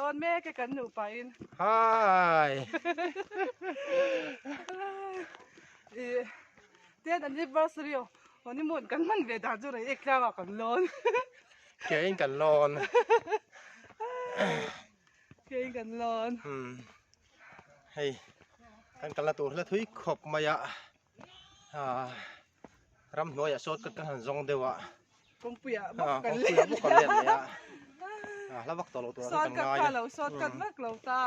Lawn mek e kan nupa in. Hi. I ten anniversary aw honeymoon kan hman ve dan chu rei ek tlang ah kan lawn. Ke in kan lawn. Ke in kan lawn. Hmm. Hei kan kalna tur hla thui khawp mai a. Ah ramhnuaiah sawn kan han zawng deuh a. Kawngpuiah bawk kan let bawk kan let leh a. Ah hla vak tawh lo tur ah kan ngai a. Lo sawt kat vak lo ta.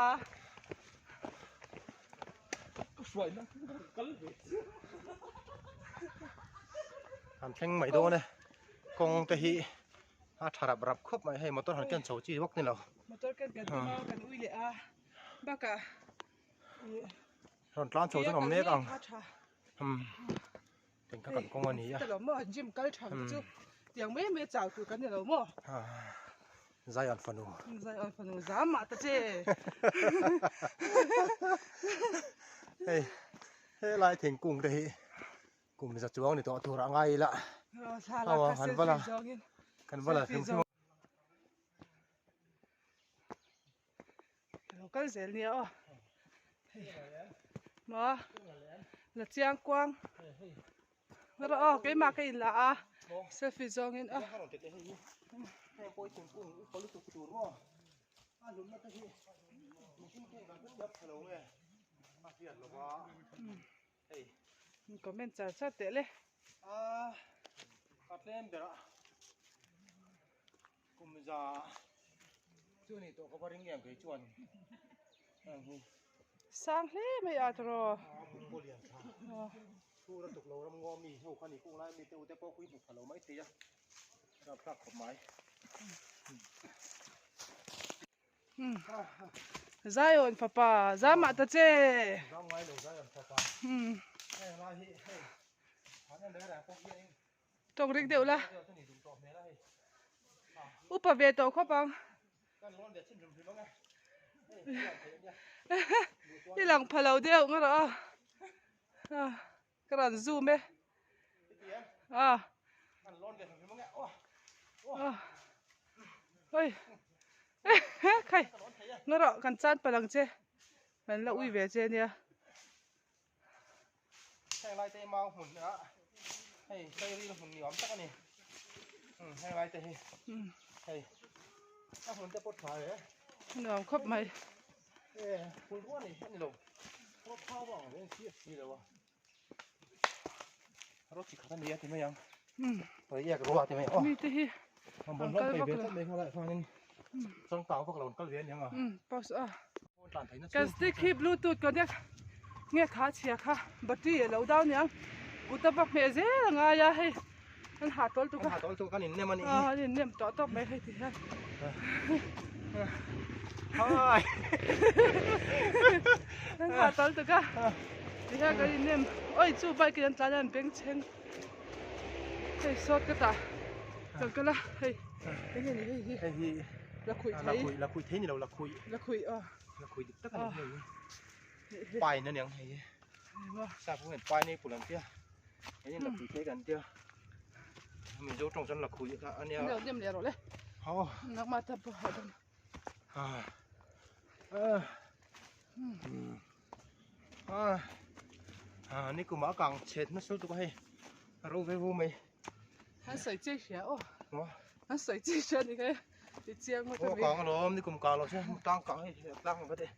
Kan thleng mai dawn e. Kawng te hi a tha rap rap khawp mai hei motor han ken chho chi vak ni lo. Motor ken kan tum a kan ui leh a. Bakah Rawn tlan chho chuan awm mek ang. Eng kha kan kawng a ni a. Lo maw gym kal tha chu tiang mai mai chau tur kan ni lo maw. Zion fanu. Zion fanu zam mah ta che. Hei helai thingkung te hi kum za chuang ni tawh tur a ngai ila. Aw han vala kan vala hrim hrim. Lo kal zel nia aw. Maw la chiang kuang. Rawh aw keimah ka inla a selfie zawngin aw. Comment char char teh le. A tlem berah Kum za chu ni tawh ka va ring em kei chuan heng hi. Sang hle mai a tawraw. A bul pawh lian tha. Chhur a tuk lo ram ngaw mi ho kha ni kung lai mi te u te pawh khi hmu pha lo mai thei a. Rap thlak khawp mai. Zion fapa zamah ta che. Zam ngai lo Zion fapa. Heng lai hi hei. Han en reng reng pawh hian in Tawng rik deuh la. Upa ve tawh khawp ang. I lang pha lo deuh nga rawh a. Ka rawn zoom e. A. Oi. Khai. Nga rawh kan chan palang che. Kan la ui ve che nia. Heng lai te hi mau hmun a hei sairil hmun ni awm tak a ni heng lai te hi hei a hmun te pawh tha e nuam khawp mai e phul ruah nei hi a ni lo rawt thau vang ang si a si lo a rawt chi khat a ni a ti mai ang hei iak ruah ti mai aw mi te hi an kal vak lo mai ngalai chuanin changkang vak lo an kal ve aniang a pause a Kan stick hi bluetooth connect nge kha chhia kha battery a lo down niang kut a va hmeh zel a ngai a hei an hah tawl tuk a hah tawl tuk an in nem a nih hi an in nem tawh tawp mai hei ti hian hai an hah tawl tuk a ti hian kan in nem oi chu bike in an tlan a an beng chheng hei sawt ka tah kan kal a hei eng nge ni hei hi hei hi lakhuih thei lakhuih thei ni lo lakhuih lakhuih aw lakhuih dik tak a ni hei hi pine a niang hei hi sap ho hian pine apple an tia hei hi lakhuih thei kan tia mizo tawng chuan lakhuih kha a nia nem nem leh rawh le aw nangmah ta pawh hahdam a ni kumah a kang chhet nasa lutuk a hei a ro ve vo mai an sawi che hria aw an sawi che hria ni kha i chiang ngawt a mi kang alawm ni kum kang lo che tlang kang hei tlang va te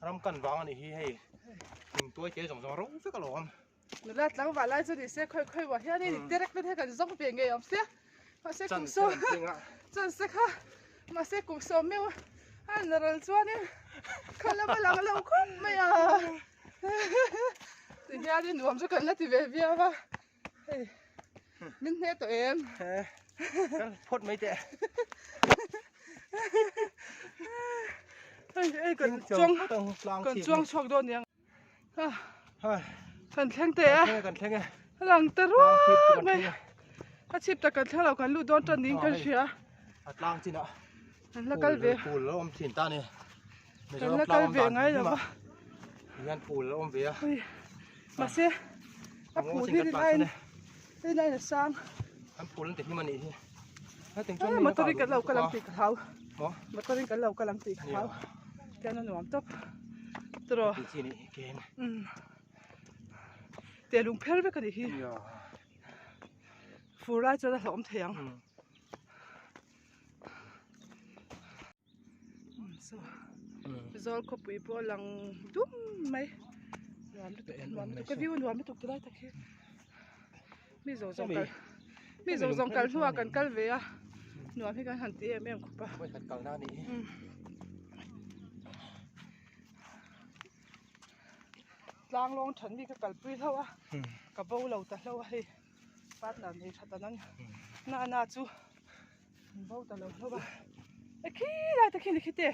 ram kan vang ani hi hei thing tuai te zawng zawng ro vek alawm nula tlangval lai chu ni se khawi khawi buah hian in terek te kan zawng ve ngei awm sia mahse kum sawm chan se kha mahse kum sawm meuh a an ral chuanin kha lama lang lo khawp mai a ti hianin nuam chu kan la ti ve viau a hei min hne tawh em kan phawt mai teh hei hei kan chuang kan chuang chhuak dawn niang Kan thleng teh a. Kan thleng e. Lang ta ruak mai. A chhip tak kan thleng lo kan lut dawn tan niin kan hria. A tlang chin ah. Kan la kal ve. Phul lo awm thin ta ni. Kan la kal ve ngai lo va. Hian phul lo awm ve a. Mahse a phul hi rin aiin rin aiin a sang. An phul an ti hnim a nih hi. Motor hi kan lo kal ang tih ka hlau. Maw? Motor in kan lo kal ang tih ka hlau. Tian a nuam tawp. Tiraw? Tih chi nih ken. Umm. Te lung pher vek a nih hi. Fur lai chuan a hlauhawm thei ang. Saw zawl khawpui pawh a lang dum mai nuam lutuk nuam lutuk ka view nuam lutuk ti lai tak hi mi zawng zawng kal mi zawng zawng kal hnuah kan kal ve a nuam hi kan han ti em em khawp a tlang lawng than mi ka kalpui hlauh a ka bo lo ta hlauh a hei partner nei tha ta nan na na chu. An bo ta lo hlauh a. E khi lai te khi ni khi te.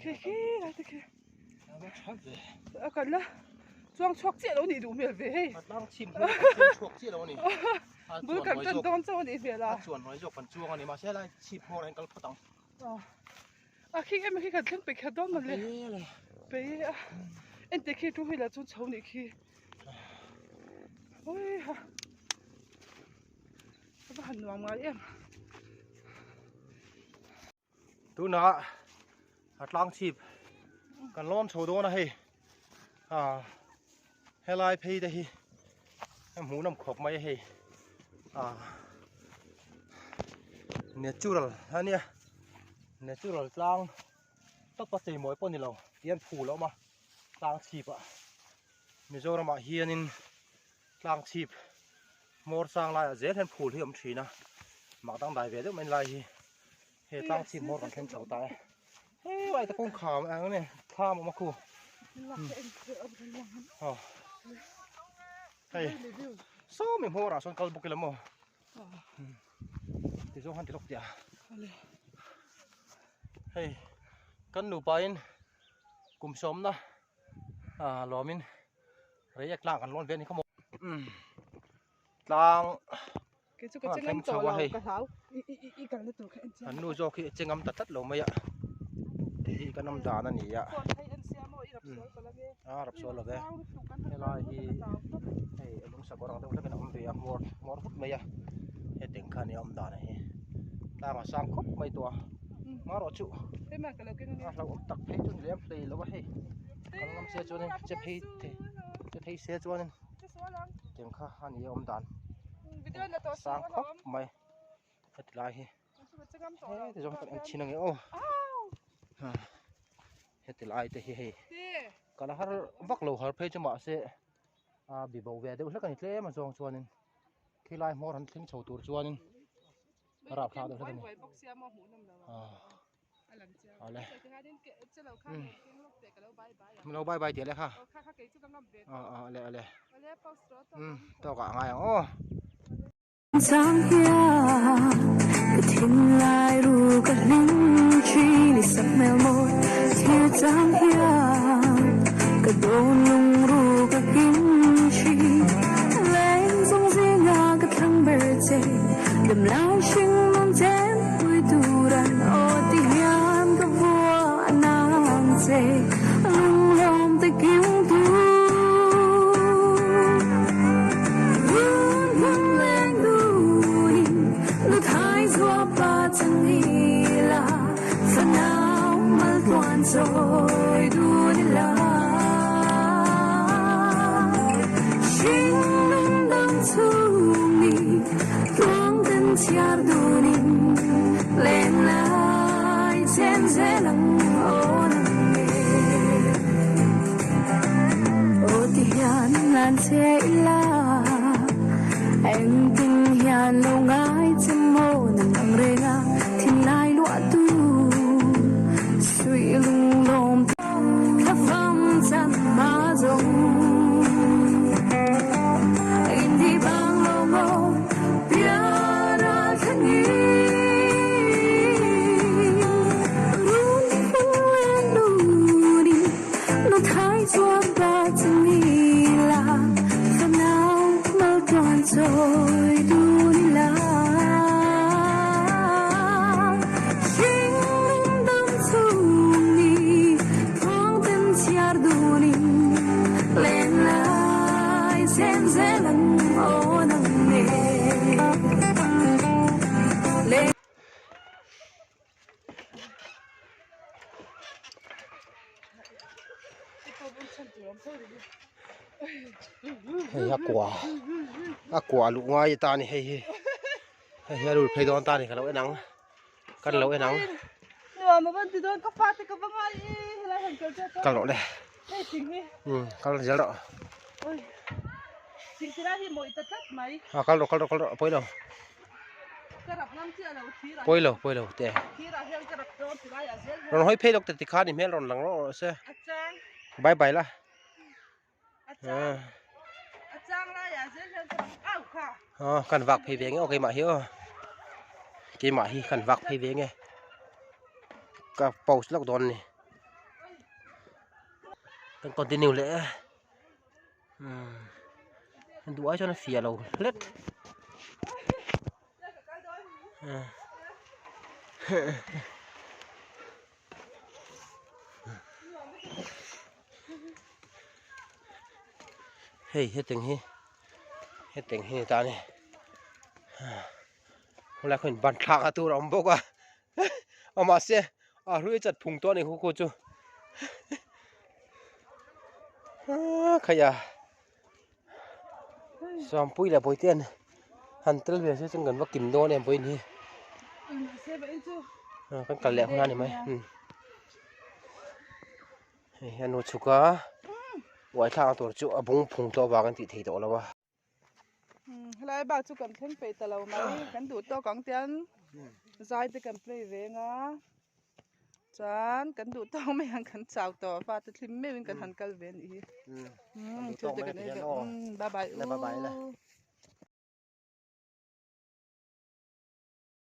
Khi khi lai te khi. A kan la chuang chhuak chiah lo nih duh hmel ve hei. A tlang chhim hi a chuang chhuak chiah lo a ni. Bul kan tan dawn chauh a nih hmel a. A chuan hnuai zawk kan chuang a ni mahse helai chhip hmawr ah hian kal phawt ang. A khi em khi kan thleng pe khat dawn mawle. Pe a. Ente khi two wheeler chu chho nih khi. Ui ha. A va han nuam ngai em. Tunah a tlang chhip kan lawn chho dawn a hei a helai phei te hi a hmuh nawm khawp mai a hei a natural a nia natural tlang tawp a chei mawi pawh a ni lo tihian phul a awm a tlang chhip ah Mizoram ah hianin tlang chhip hmawr sang laiah zel hian phul hi a awm thin a mak dangdai ve deuh mai lai hi he tlang chhip hmawr kan thleng chho ta e hei lai te kawngkham ang nge thlam awm a khu aw hei sawmi hmawr ah sawn kal bawk ila maw ti zawng han ti lawk teh a hei kan nupa in kum sawmna ah lawmin Reiek tlang kan lawn ve a ni kha maw. Umm tlang Kei chu ka che ngam tawh lo ka hlau i i i kalna tur kha en chiang Kan nu zawk hi a che ngam ta tlat lo mai a ti hi kan awm dan a ni a a rap sual lo ve helai hi hei a lung sakawr ang deuh hlekin a awm ve a hmawr hmawr vut mai a hetiang kha a ni a awm dan hi tlang a sang khawp mai tawh a marawh chu a hlauhawm tak phei chu ni lem hlei lo a hei. Kal ngam se chuanin che phei thei che phei se chuanin tiang kha a ni a awm dan sang khawp mai heti lai hi heti zawng kan en thin ange aw heti lai te hi hei kal har vak lo har phei chu mahse a bi bo ve deuh hlek a ni tlem a zawng chuanin khilai hmawr han thleng chho tur chuanin rapthlak deuh hlek a ni. Awle Min lo bye bye tih ale kha Aw aw ale ale Umm tawk ah a ngai ang aw. Chang hian ka thinlai ru ka hlim thin i sak hmel mawi thlir chang hian ka dawn lung ru ka hlim thin leng zawng zinga ka thlang ber che dam lai hring nun chen pui tur an aw ti hian ka vuah nang che lunglawm te kim tu Run hmun leng dunin nu thai zua pa chang ila fanau mal tuan chawi dun ila Hring nun dang chhung ni Tluang kan chhiar dunin leng lai chen zel ang aw nang nge Aw ti hian lan che ila Engtin hian lo ngai che maw nang ang reng a thinlai luah tu Suih lunglawm thla fam chan hma zawng In thi bang lo maw pian a thlen hi Run hung len dunin nu thai chuan ba chang ila Fanau mal tuan chawi dun ila Hring nung dam chhung ni Thuang ten chhiar dunin len lai chen zel ang aw nang nge Hei a kua a kua luh ngai ta a ni hei hi hei hi a lut phei dawn ta a ni ka lo en ang kan lo en ang nuam a van ti dawn ka fate ka va ngai e helai han kal chiah kal rawh le hei thing hi um kal zel rawh oi thing ti lai hi mawi ta tlat mai a kal rawh kal rawh kal rawh pawi lo ka rap ngam chiah lo thir ah pawi lo pawi lo te thir ah hian ka rap dawn ti lai ah zel hian rawn hawi phei lawk te tikhan i hmel rawn lang rawh rawh se a chang bye bye la a chang a chang lai ah zel hian ka rap au kha Aw kan vak phei ve nge aw keimah hi aw keimah hi kan vak phei ve nge ka pause lawk dawn a ni kan continue leh e umm duh ai chuan a fiah lo hlet hei hetiang hi hetiang hi ni ta a ni helai khaw in ban thlak a tur a awm bawk a a mahse a hlui a chat phung tawh a ni khu khu chu khaia Sawmpui leh Bawihte an han tel ve se chuan kan va kim dawn em vawiin hi kan kal leh hun a ni mai hei hian nu chhuk a uai thlak na tur chu a bung phung tawh avangin tih theih tawh lo a. Helai bak chu kan thleng peih ta lo mai kan duh tawk ang tian zai te kan play ve anga chuan kan duh tawk mai ang kan chau tawh a fate thlim meuhin kan han kal ve a nih hi thil te kan ei ve bye bye u.